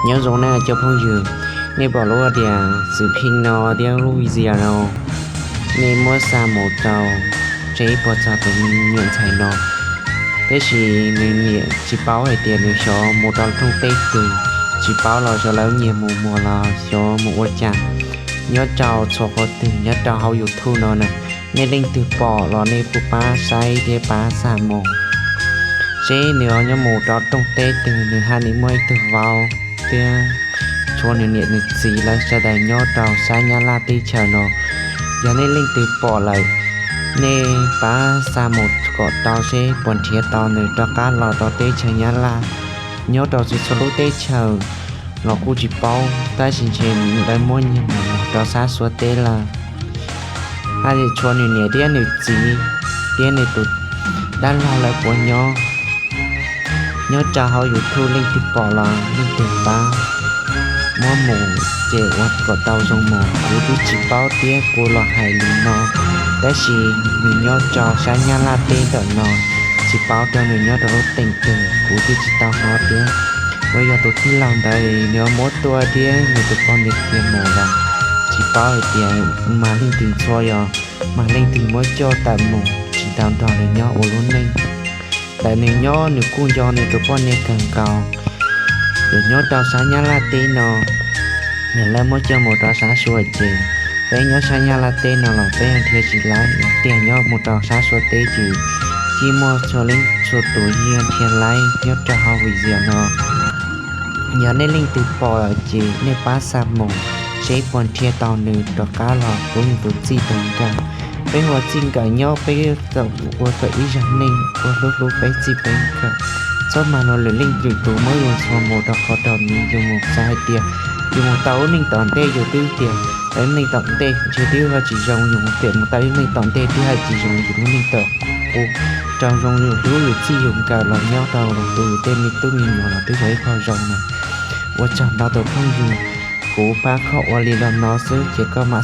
Nyob zoo nej cov phooj ywg, nej pom lub tias xwm phim no thiab lub video no, nej muab xa mus rau seb puas txog tus me nyuam ntxhais no. Tab sis nws niam tsis paub hais tias nws xyov mus rau rooj teb twg, tsis paub los xyov lawv nyiag mus muag los xyov mus ua cas, nyob rau txhua qhov twg nyob rau hauv YouTube no na. Nej leej twg pom los nej kuj pab saib thiab pab xa mus seb nws nyob mus rau rooj teb twg, nws haj li muaj ib tug vauv thiab tshuav nws niam nws txiv lawv sawv daws nyob rau sab Nyab Laj teb chaws no. Yog nej leej twg pom lawm, nej pab xa mus kom tau seb puas nrhiav tau nws rov qab los rau teb chaws Nyab Laj. Nyob rau txhua txhua lub teb chaws los kuj tsis paub, tab sis ntshe lawv muab nyiag mus rau sab Suav teb lawm. Haj li tshuav nws niam thiab nws txiv thiab nws tus dab laug lawv puas nyob. Nyob rau hauv YouTube leej twg pom los leej twg pab muab mus ces ua kom tau zoo mus. Kuv twb tsis paub thiab kuv los hais li no, tab sis nws nyob rau sab Nyab Laj teb ntawm no, tsis paub rau nws nyob rau lub teem twg kuv twb tsis tau hnov thiab. Uas yog tus tij laug ntawd nws muab tua thiab nws tus poj niam khiav mus los tsis paub hais tias mas leej twg ntxhua, yog mas leej twg muab coj tawm mus tsis tau nrog nws nyob ua lub neej. Tawm nws nyob nws kuj nco nws tus poj niam kawg nkaus. Yog nyob rau sab Nyab Laj teb no, yog lawv muab coj mus rau sab Suav ces peb nyob sab Nyab Laj teb no los peb nrhiav tsis laib, tiag nyob mus rau sab Suav teb ces yeej muaj txhua leej txhua tus yeej nrhiav laib nyob rau hauv video no. Yog nej leej twg pom lawm ces nej pab xa mus seb puas nrhiav tau nws rov qab los kuv yog tus txij tus nkawm. Peb ua txij nkawm nyob peb tau ua kom ib zag neej ua hlub hlub peb txij peb nkawm. Txhob mag los lwm leej lwm tus muab yus ntxhua mus rau qhov rau miv, yus mus xav hais tias yus mus tau lub neej tom ntej yus twb tias tau lub neej tom ntej ntshe twb ho tsis zoo, yus mus tias mus tau lub neej tom ntej twb ho tsis zoo yus lub neej tom qub. Rau zoo yus hlub yus txij yus nkawm los nyob rau tus yus tej me tub me nyuam los twb yog ib qho zoo na. Ua tsaug ntau tus phooj ywg, kuv pab koj ua li los no xwb ces koj mam